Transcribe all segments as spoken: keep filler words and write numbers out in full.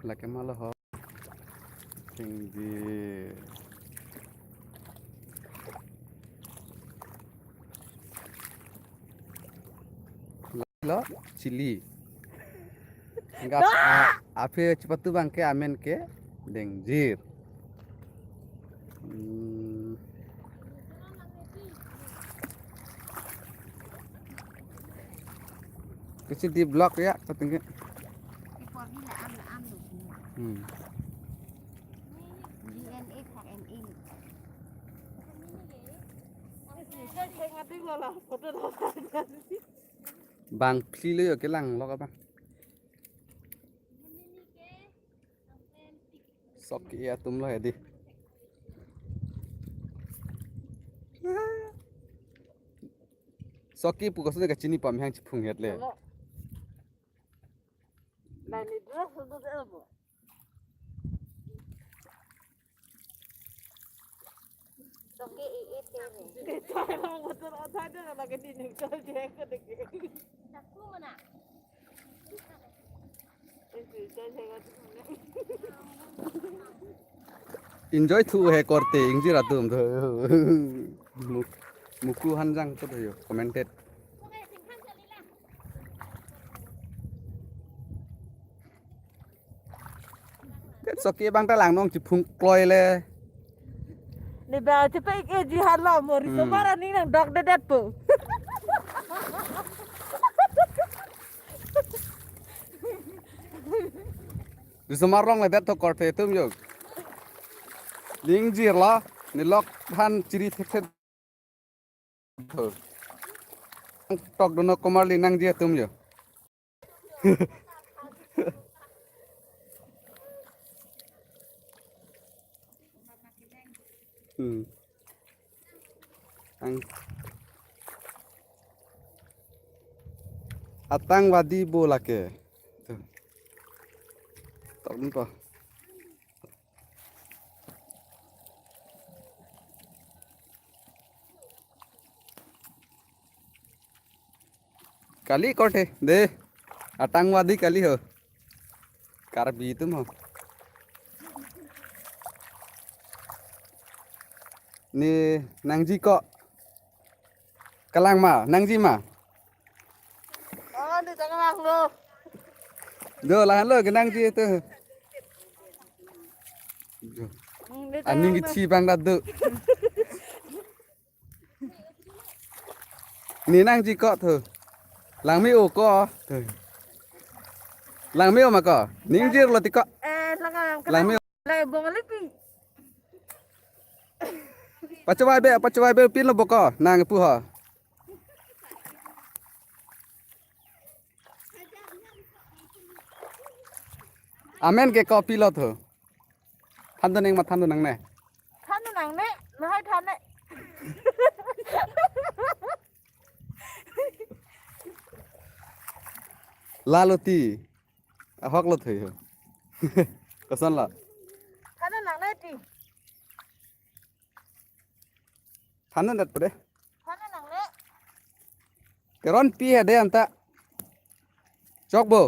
Lake malo ho. Tinggi. Lo, chili. Enggak, a-, aphi chipatu abangke amen ke dengjir. Hmm. Kesi di block ya, patinggi. Hmm. D N A, R N A. Bang phli lo yo kelang lo ka bang. Sok ke atum lo hedi. Sok ke pu koson kachini pamehang chiphung het le. Nani dress itu ke apa? Sok ke i-, itu nih. Kita orang betul ada lagi di New York, dia ke dek. Aku mana? Enjoy thu he korte ingjir atum tho. Mu-, muku hanjang tho yo commented. Sok ke abang ta lang nong chiphung kloi le. Ni ba chepe ke ji hala mori. Hmm. Somar aning nangdokdedet po. Risomar longledet tho korte atum yo. Ingjir lo, nelok than chiri thekthek. Tokdun non komarli nangji atum yo. Hmm. Ang-, atangwadi bo lake. Tuh. Tokdun po. Kali korte, de. Atangwadi kali ho. Karbi atum ho. Ne nangji ko. Kalang ma, nangji ma. Oh, ne tanglang lo. Do, lahenlo kenangji itu. Hmm, ne aning tanglang lo. Kithi abang ta do. Ne nangji ko tho. Langme-o ko tho. Langme-o ma ko. Ingjir lo ti ko. Eh, langlang. Langme-o. Lang bong lipi. Pachewai be, pachewai be pin lo bo ko. Nang pu ho. Amen ke ko pilot ho. Thandun nang ma, thandun nangne. Thandun nangne, lahai than ne. Lalo ti. Ahok lo thei ho. Koson lo. Thandun nangne ti. Thandun det pede. Thandun nangne. Teronpi hedi anta. Chok bo.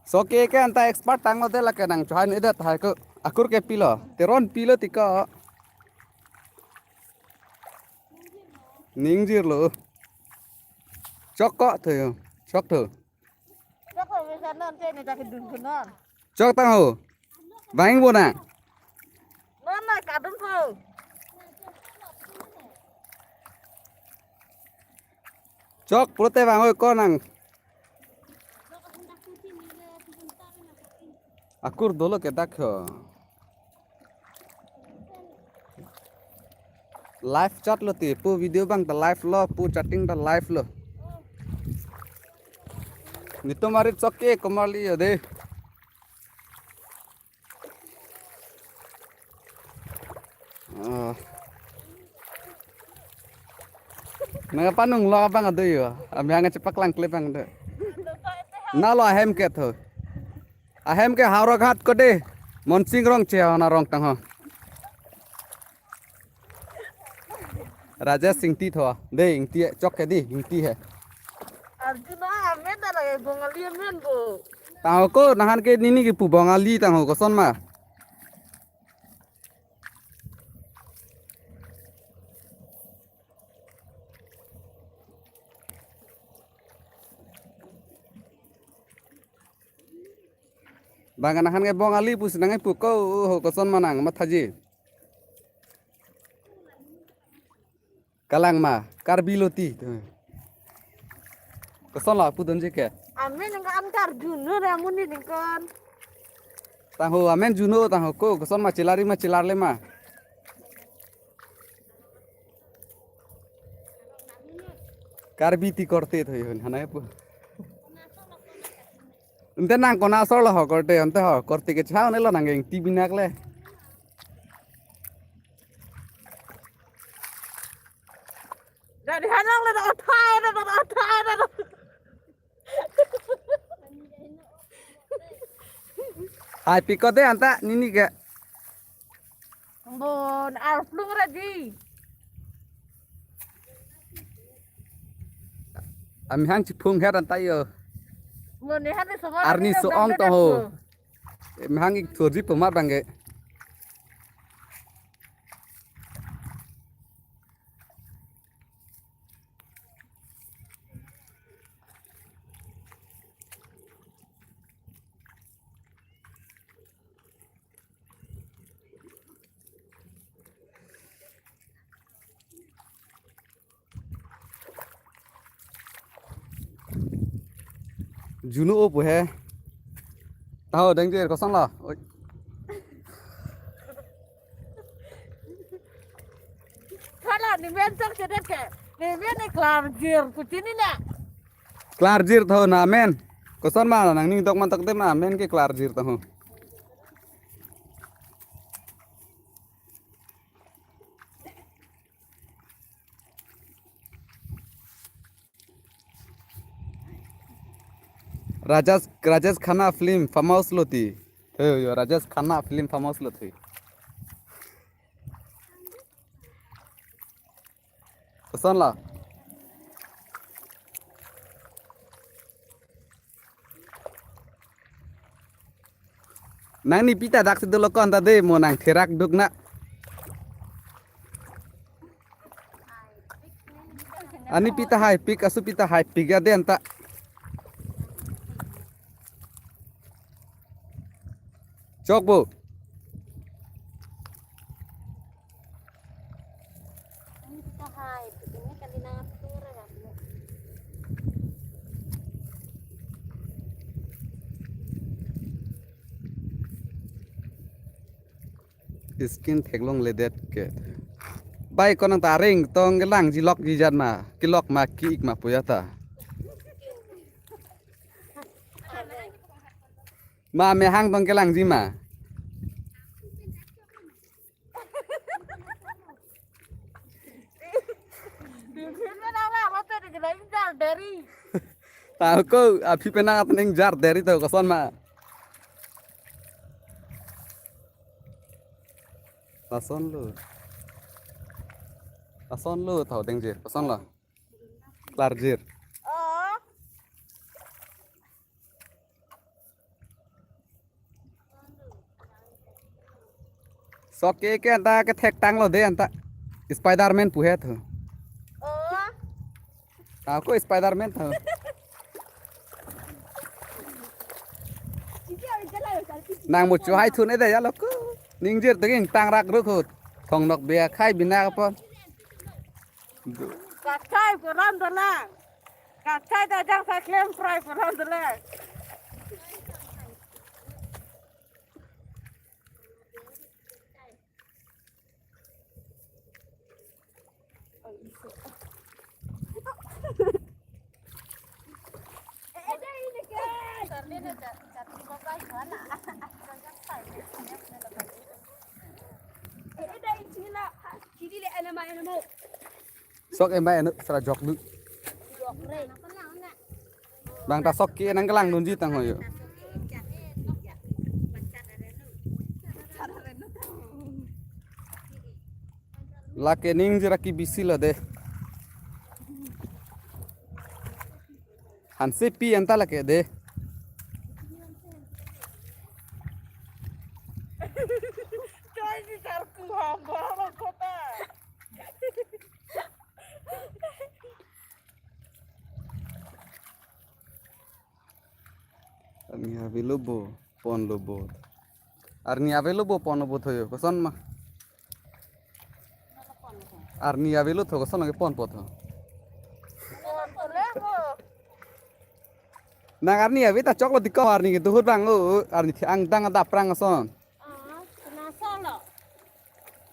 Sok ke ke anta expert tanglo te lake nangchohai ne det hai ko akur ke pilo. Teronpi lo ti ko. Ingjir lo. Chok ko tho. Chok tho. Chok ko bisa non te ne ta kedun ko non. Chok tang ho. Vang bo na. Non na kadun ko. Chok pulote vang oi ko nang. Akur dolo ke dak ho. Live chat lo ti pu video abang ta live lo pu chatting ta live lo. Nitum arit sok ke komarli yo de. Ah. Nang panung lo abang ado yo. Ambi hang chepak lang klep abang de. Na lo ahem ke tho. Ahem ke Howraghat ko de. Monsing Rongche hona rong tang ho. Rajesh Ingti tho. De Ingti chok ke di Ingti he. Arjun Eh, Bongali amen bo. Tangho ko, nanghan ke nini kipu Bongali tangho, koson ma? Bang nanghan ke Bongali pusi nangkipu ko, oh, koson ma nangmathaji. Kalang ma, Karbi loti. Koson la pudunji ke? Amen nangkan Karjuno re amonit nangkan. Tangho amen Juno tangho ko, koson ma chelar-i ma chelarle ma? Karbi ti korte tho yun, hanai pu. Ante nang konat asor lo ho korte, ante ho korte ke cha ne lo nang ingti binakle. Dari hanang le, othai le, othai le. Haipik ko de anta nini ke. Bon, arplung raji. Amehang chiphung her anta yo. Bon, ni hane songo arni ni so-ong to ho. Amehang ik thurji pemat bang ke. Juno o pu he. Taho dengjer koson la. Oi. Hala ni men chok chedet ke. Ni men ni klarjir pu chini na. Klarjir tho na men. Koson ma nangning dok man tak de ma men ke klarjir tho. Rajesh, Rajesh Khanna film farmhouse loti. Hey, yo, Rajesh Khanna film farmhouse loti. Koson la. Nangni pita dak si dolo ko anta de mo nang therak duk na. Ani pita haipik, asu pita haipik ya de anta. Chok bo. Skin theklongledet ke. Bai konang ta ring tong kelangji lokji jat ma, kelok ma ki-ik ma pu ya ta. Ma mehang tong kelangji ma. Bibir na nama apa tuh digenain jal dari. Tahu ko, aphi penang atning jar dari to koson ma. Lason lo. Lason lo tahu dengjir, koson lo. Klarjir. Oh. Sok ke ke anta ke thektang lo de anta. Spiderman pu he tho. Oh. Ako Spiderman tho. Nang mo chu hai thu ne de ya lo ko. Ningjir teging tang rak ruk hut. Thong nok bia khai bina kapon. Kathai puran dolang. Kathai ta jang sa klem fry puran dolang. Sok em bai anu sera jok du. Bang ta sok ke nang kelang dunji tang ho yo. Lake ningjir aki bisi lo de. Hanse pi anta lake de. Choi si sarku ha, boro kota. Arni avelo bo, ponlo bo. Arni avelo bo, ponlo bo tho yo. Koson ma? Arni avelo tho, koson lake ponpo tho. Nang arni ave ta choklo tiko, arni kedo ahut vanglo, arni thi angdeng adap prang ason. Ah, kona solo.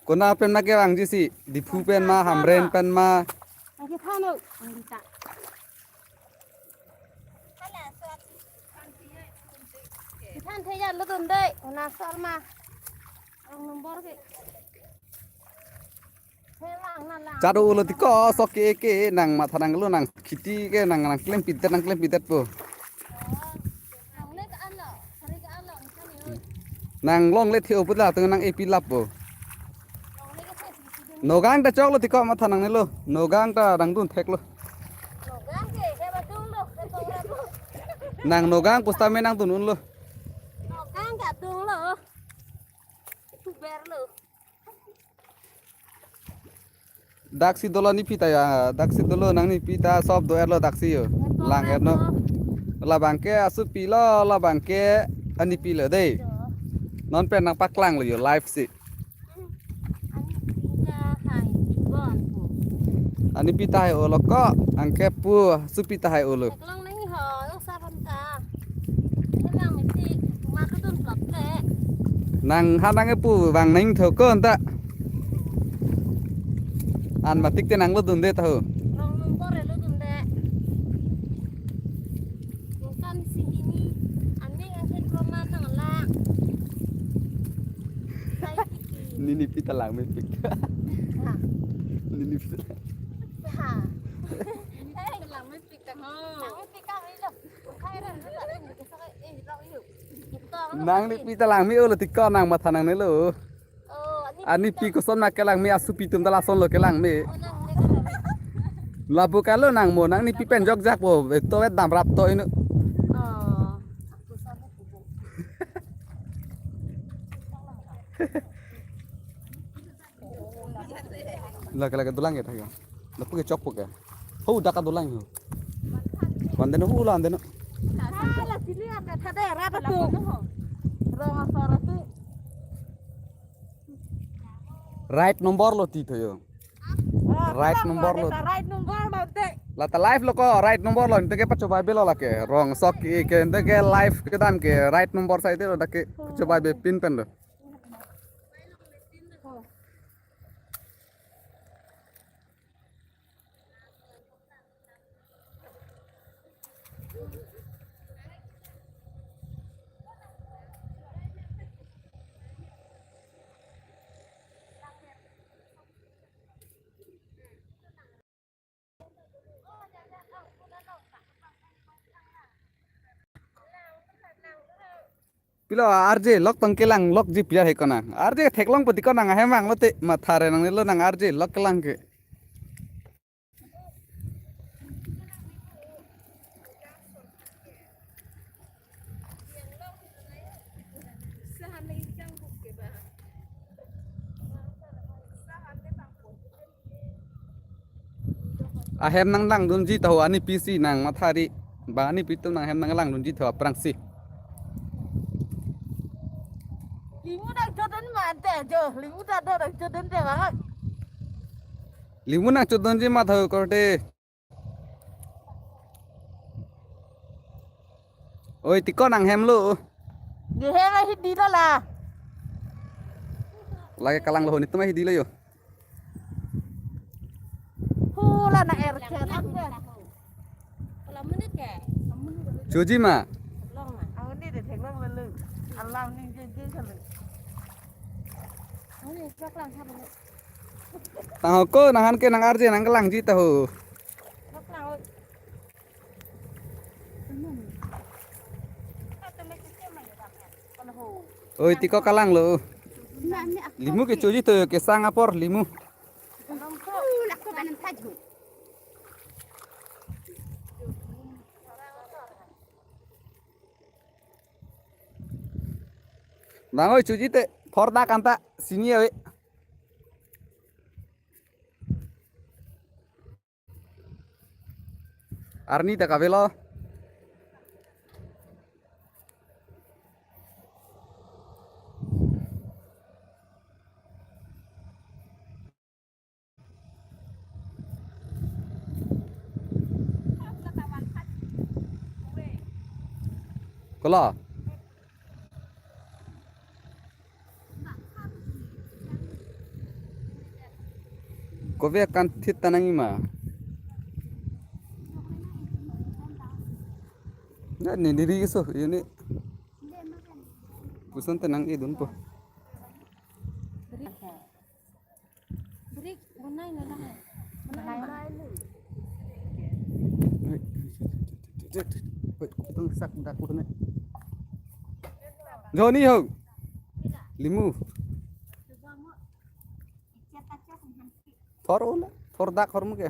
Kona pen ma kevangji si, Diphu pen ma, Hamren pen ma. Lake thano, ang dita. Than the ya lo dun dei, kona solo ma. Rong number ke. He lang na lang. Charo ulo tiko sok ke ke nang matha nanglo nang kheti ke nang nang klempidet nang klempidet po. Nang le ka alo, sari ka alo, misalnya, oi. Nang longle the-o putla tung nang epi lap po. Nang le ka the, sari ka Nogang ta choklo tiko matha nangnelo. Nogang ta nangdun theklo. Nogang ke, ke ba dunglo, ke tongra lo. Nang nogang pusitame nangdun unlo. Nogang ka dunglo. Tuber lo. Daksi dolo nipi ta ya, daksi dolo nang nipi ta sob do-erlo daksi yo. Lang-erno. Labang ke asupi lo, labang ke anipi lo dei. Non pen nangpaklanglo yo live si. Anipi ta hai-o lo ko, anke pu asupi ta hai-o lo. Long nang ho, long saban ta. Nang misi, ma kedun plot le. Nang ha nang epu vang nang tho ko anta. An matik te nanglo dunde tahu. Long number lo dunde. Bukan si ini. Ane yang kedua mana lang. Saya tiki. Nini pi ta langmepik. Ha. Nini pi ta. Ha. Langmepik ta ho. Langmepik kami lo. Nang nipi ta langme-o lo tiko nang matha nangnelo. Oh, ani pi koson ma kelangme asupi atum ta lasonlo kelangme. Lapu kalo nang mo nang nipi pen jokjak po beto et damrap to inu. Oh. Lake lake dolang ya thayo. Lapu ke chokpo ke. Ho dak dolang ho. Wandeno ho la andeno. Hala sili ame thade rap tu. Rong asar tu. Right number lo ti thayo. Right number lo. Right number lo te. Lata live lo ko right number lo. Nte ke pachobai belo lake. Rong sok ke nte ke live kedam ke right number sai te lo dak ke pachobai be pin pen lo. Pilo arje lok tong kelang lok ji pia he kona. Arje theklong poti kona nang ahem vanglo te matha re nangnelo nang arje lok kelang ke. Ahem nang langdunji tahu ani pisi nang mathari. Ba ani pitu nang ahem nang langdunji tahu aphrangsi. Limu nang chodun mante jo. Limu ta do nang chodun te bang. Limu nang chodunji ma tahu korte. Oi, tiko nang hem lo. Di hem ahi di lo la. Lake kalang lo honi tuma hi di lo yo. Hula na er chen am de. Choji ma. Auni de theklong lo. Alam ni je je kali. Auni chaklang ha. Taho ko nang han ke nang arje nang kelangji taho. Oi, tiko kalang lo. Limu ke choji to kesang apor limu. Lako banan thaju. Nang oi, chuji te thordak anta sini oi. Arni ta kavelo. Kola. Kove akan thit ta nangji ma. Na ni diri keso, ini. Puson tenang idun po. Break, bunai na lang. Bunai. Wait, wait, wait, wait, wait. Wait, kutung sak dak kutung. Joni ho. Limu. Thor ola, thordak hormu ke.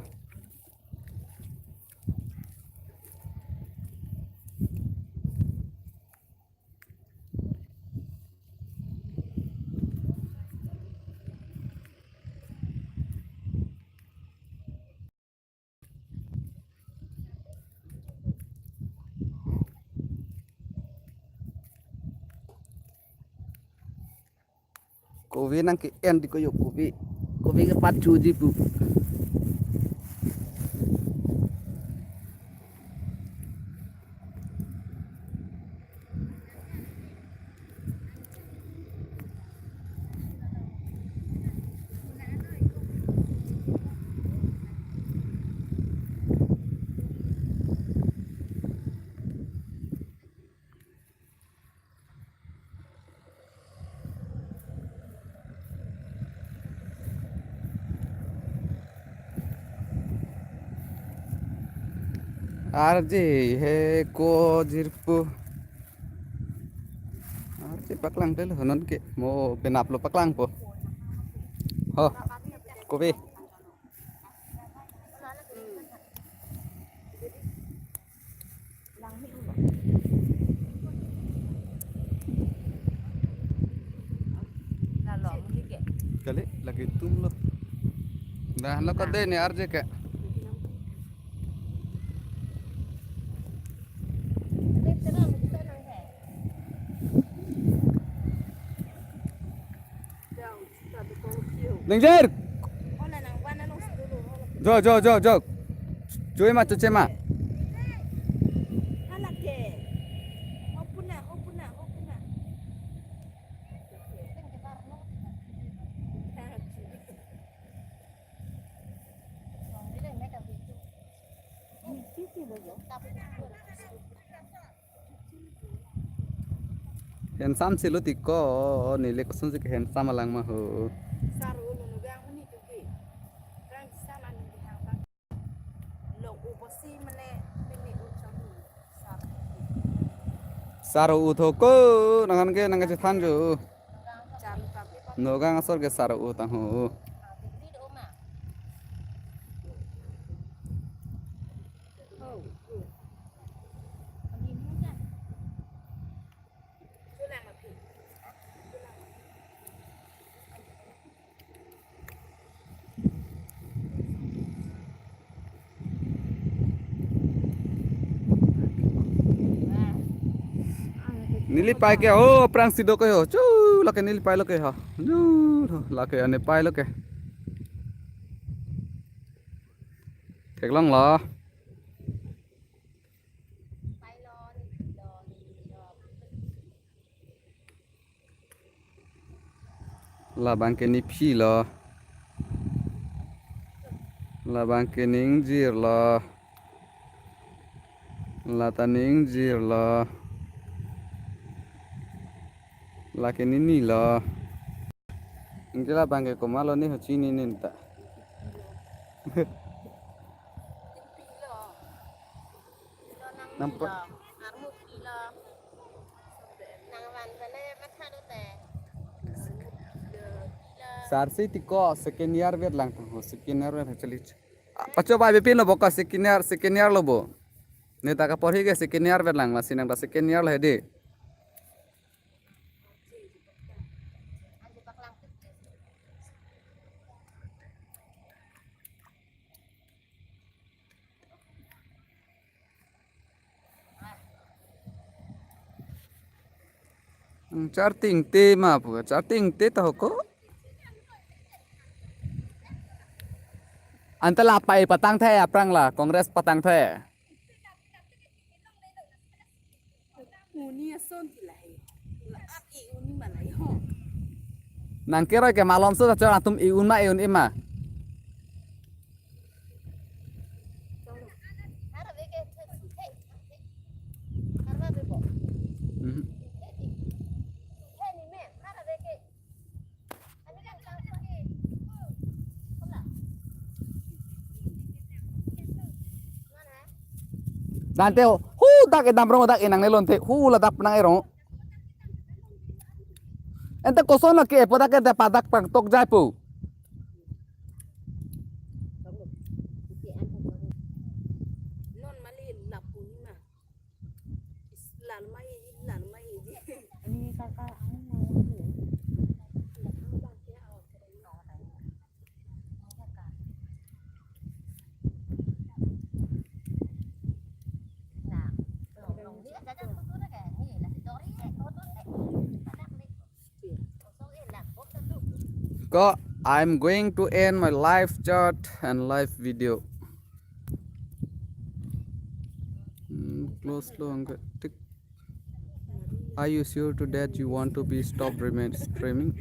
Kove nang ke-en di ko jo kove. Kove ke pat chuji pu. R J he ko jirpo. R J paklang tel honon ke mo penap lo paklangpo. Ho. Kove. Kali lagi tum lo. Dah lo kade ni R J ke. Danger. Jo, jo, jo, jo. Chui ma, chuche ma. Handsome si lo tiko, neli koson si handsome alang ma ho. Sar ulo no gang huni tuki. Gang sama ni di hang bang. Lo upo si mane mene ucam sar. Sar u thoko, nangan ke nang kachethan jo. Chari papi papi. No gang asor ke sar u tang ho. Neli pai ke ho, aphrang si do ke ho. Chu, lake neli pai lo ke ho. Chu, lake ane pai lo ke. Theklong lo. Labang ke nephi lo. Labang ke ne ingjir lo. Lata ne ingjir lo. Lake ne ni lo. Anke labang ke komat lo ne ho chinine ta. Nampak. Sar si tiko second year vet lang tangho, second year vet chali. Pacho bai bepin lo bo ka second year, second year lo bo. Ne ta kaporhi ke second year vet lang, lasi nang ta second year lo hedi. Charting te ma pu, charting te ta hoko. Anta la pai patangthe aphrang la Congress patangthe. Uni ason ti lahai. La ap e uni ma lahai ho. Nang keroi ke malom so ta chor atum e un ma e un e ma. Mhm. Dante ho, hu dak edam rong dak enang nelon te, hu ladak penang erong. Ente koson lake epo dak ente padak pangtok jai po. Non mali lapu ni ma. Lal mai, lal mai. Ini kakak, aku mau. Ko, I'm going to end my live chat and live video. Hmm, close lo angke. Tik. Are you sure to that you want to be stop remain streaming?